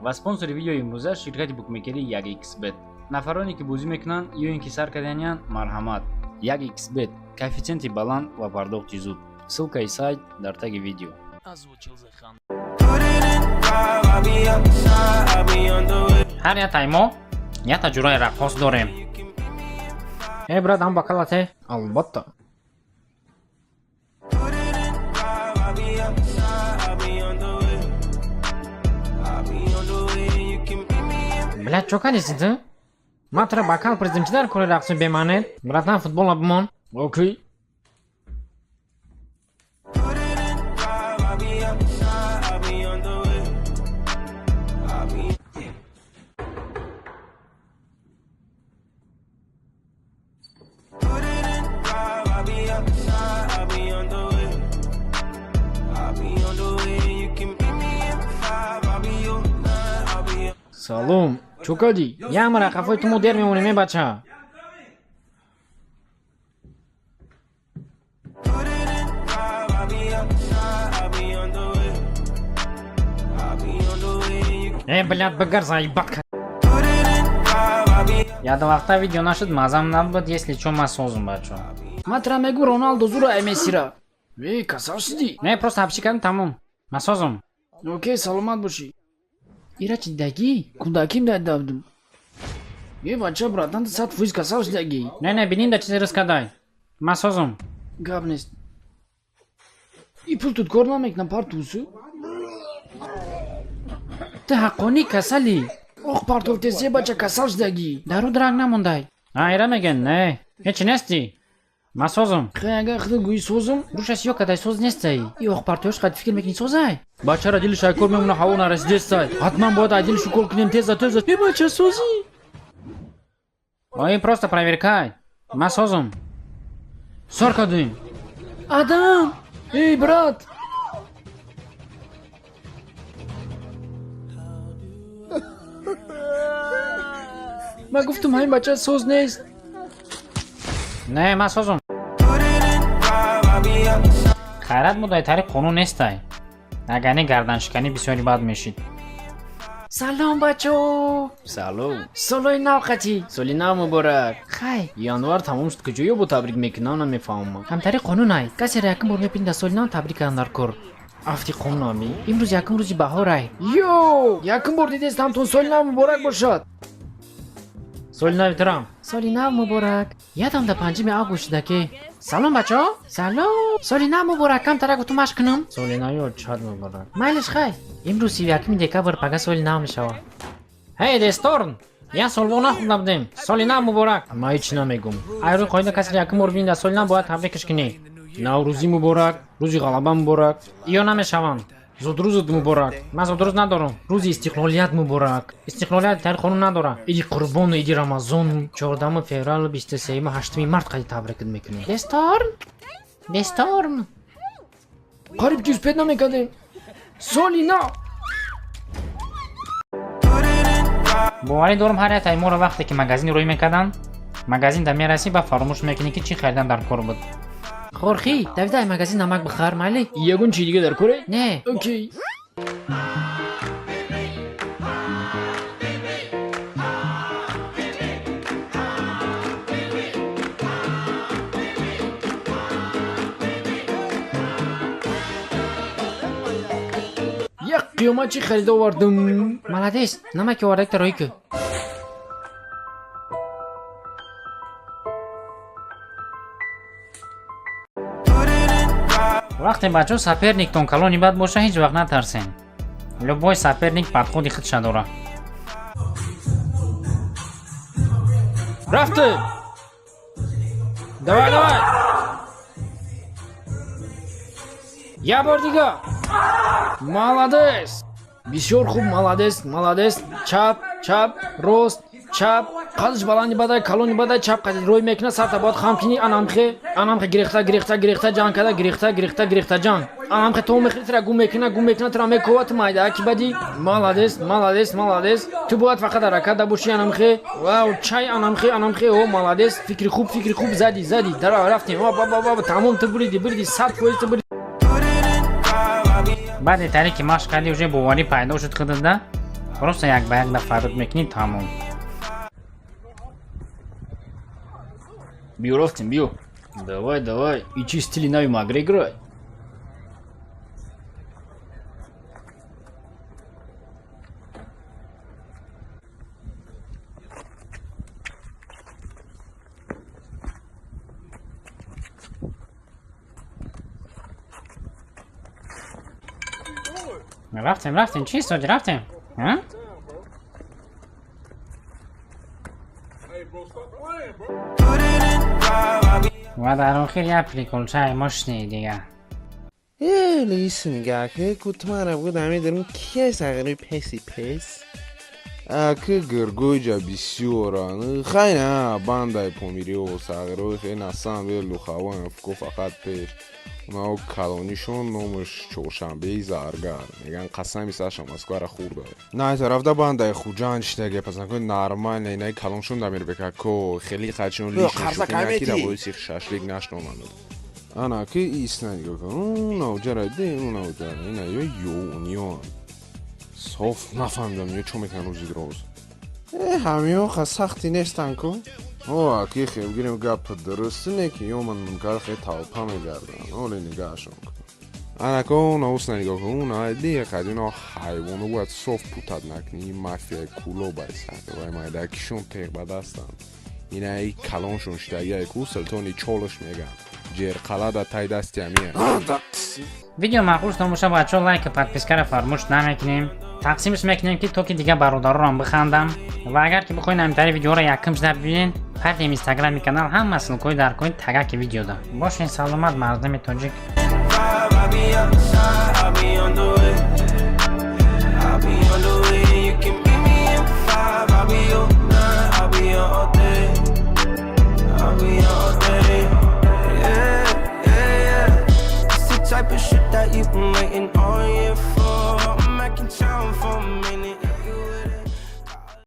Ва спонсори видеои имрӯза ширкати букмекерӣ 1xBet. Нафароне ки бозӣ мекунанд ё ин ки сар карданиянд, марҳамат. 1xBet коэффитсиенти баланд ва пардохти зуд. Ссылкаи сайт дар таги видео. Озвучил The Хан. Ҳар як тай мо якта ҷураи раққос дорем. Э, брат, ҳам бакалате? Албатта. Блядь, чо кардеси ту? Ман тура бакал пурсидим, чӣ дар кори рақси бемаънед? Братан, футболро бимон. Окей. Салом, чӯ кардӣ? Як мара қафои ту мо дер мемонем, э бача. Э, блядь, бигарза, ебатка. Ядо вақта видео нашуд, мазам набуд, если чо ман созум, бачо. Ман тура мегӯ, Роналдо зура ай Мессира. Э, касал шудӣ? Не, просто ҳабчӣ кардам, тамом. Ман созум. Окей, саломат бошӣ. Ира чӣ дидагӣ? Кӯдаким дайдавдум. Э, бача, братан, ту 100% касал шудагӣ. Не, не, бинин да чизе рӯз кадай. Ман созум. Гап нест. И пул тут кор намекунам, партусу. Ту ҳаққонӣ касалӣ. Ох, партов тезе, бача, касал шудагӣ. Дару дранг намондай. А, ира мегӯян, не. Ҳечи нестӣ. Ман созум. Хай, агар худо гӯӣ, созум. Руша сиё кадай, соз нестай. И ох партоёш қад фикр мекунӣ, созай? Бачара дили шайкор мемона, ҳаво нарасидестай. Ҳатман бояд ай дили шукор кунем, теза, теза. Э, бача, созӣ? Ои, просто проверкай. Ман созум. Сар кардем. Адам! Эй, брат! Ман гуфтам, ҳамин бача соз нест. Не, ман созум. Хайрат буд, ай тариқ қонун нестай. Агар не, гарданшиканӣ бисёри бад мешид. Салом, бачо! Салом. Солои нав қатӣ. Соли нав муборак. Хай. Январ тамом шуд, куҷоё бо табрик мекунам, намефаҳмам. Ҳамтари қонунай. Касеро якум бор мебини, дар соли нав табрик кардан дар кор. Афти қонунами? Имрӯз якум рӯзи баҳорай. Ё! Якум бор дидестам тун, соли нав муборак бошад. Соли нави турам. Соли нав муборак. Ядам да 5-уми август шуда ки. Салом, бачо. Салом. Соли нав муборак, камтара гуфту машқ кунам. Соли нави очад муборак. Майлиш, хай. Имрӯз 31-уми декабр, пага соли нав мешавад. Ҳей, десторн! Як сол во нахӯрда будем. Соли нав муборак. Ман ҳеч намегум. Ай рӯи қоида, касеро якум бор бинӣ дар соли нав, бояд табрикаш кунӣ. Наврӯзӣ муборак, рӯзи ғалаба муборак. Иё намешаванд. Зудрӯзат муборак. Ман зудрӯз надорам. Рӯзи истиқлолият муборак. Истиқлолият тари қонун надорад. Иди қурбону иди рамазону 14-уми февралу 23-юми 8-уми март қади табрикат мекунем. Десторн! Десторн! Қариб ки успеть намекардем. Соли нав! Боварӣ дорам, ҳар як тайморо вақте ки магазин рӯй мекарданд, магазин да мерасӣ, ба фаромӯш мекунӣ, ки чӣ харидан дар кор буд. Хорхи, давида ай магазин намак бихар, майли? Ягон чи дига дар коре? Не. Окей. Як қиёмат чӣ харида овардум. Молодец, намаки овардагита рӯй кӯ. Вақте бачаҳо соперниктон калони бад боша, ҳеҷ вақт натарсен. Любой соперник подходи худша дорад. Рафтем! Давай, давай! Як бор дига! Молодец! Бисёр хуб, молодец, молодец. Чап, чап, рост, чап. Қадаш баланди бадай, калони бадай, чап қади рӯй мекуна, сарта бояд хам кунӣ, анамхе, анамхе гирехта, гирехта, гирехта, ҷанг када, гирехта, гирехта, гирехта, ҷанг. Анамхе то мехӯри, тира гум мекуна, гум мекуна, тира мекова, ту майда ки бади. Молодец, молодец, молодец. Ту бояд фақат ҳаракат да бошӣ, анамхе. Вау, чай, анамхе, анамхе, о, молодец. Фикри хуб, фикри хуб, зади, зади. Дара рафтем. О, ба, ба, ба, тамом, ту буриди, буриди, 100% ту буриди. Баъди таърихи машқ кардӣ, уже боварӣ пайдо шуд худатда. Просто як ба як да фарёд мекунӣ, тамом. Биё, рафтем, биё. Давай, давай. И чи стили нави Макгрегора? Рафтем, рафтем, чӣ истоди, рафтем, а? Ва дар охир як приколчаи мо шунед дига. Э, лиси нигоҳ ку, ту мара буд ҳамин ки сағири песи пес. Аки гиргоиҷа бисёран. Хай на, бандаи помирио сағирои хе на самом деле лухавоян фуко фақат пеш. Унао калонишон номаш Чоршанбеи Заргар. Меган қасами саша Москвара хӯрда. На, тарафда бандаи Хуҷанд шида гапасан ко нормально, инаи калоншон дамирбека ко хеле қачон лишн Қарза шӯхӣ накира камети. боиси шашлик нашноманд. Ана ки исна нигоҳ кун. Уна уҷара де, уна уҷара. Ина ё ё соф нафаҳмидам ё чо мекунан рӯзи роз. Э, ҳамиҳо ха сахти нестан ку. О, аки хел гирем гап дуруст не ки ё ман мункар хе талпа мегардам. Оле нигаҳашон кун. Анако уна усна нигоҳ кун, уна ди қад ино ҳайвоно бояд соф путат накунӣ, мафияи кулобай сақивай майда кишон теғ ба дастанд. Инаи калоншон шидагиай ку султони чолош меган. Ҷерқала да тай дасти ҳамия. Видео маъқул шуда боша, бачаҳо, лайк, подпискаро фаромӯш намекунем, тақсимш мекунем, ки то ки дигар бародаронам бихандам. Ва агар ки бихоҳед ҳамитари видеоро якум шуда бибинед, партем инстаграми канал, ҳама ссылкаҳои дар кои тагаки видеода. Бошед саломат, мардуми тоҷик. I'll be outside, I'll be on the way. I'll be on the way. You can meet me in 5. I'll be on 9. I'll be on all day. I'll be on all day. Yeah. It's the type of shit that you've been waiting all year for. I'm back in town for a minute.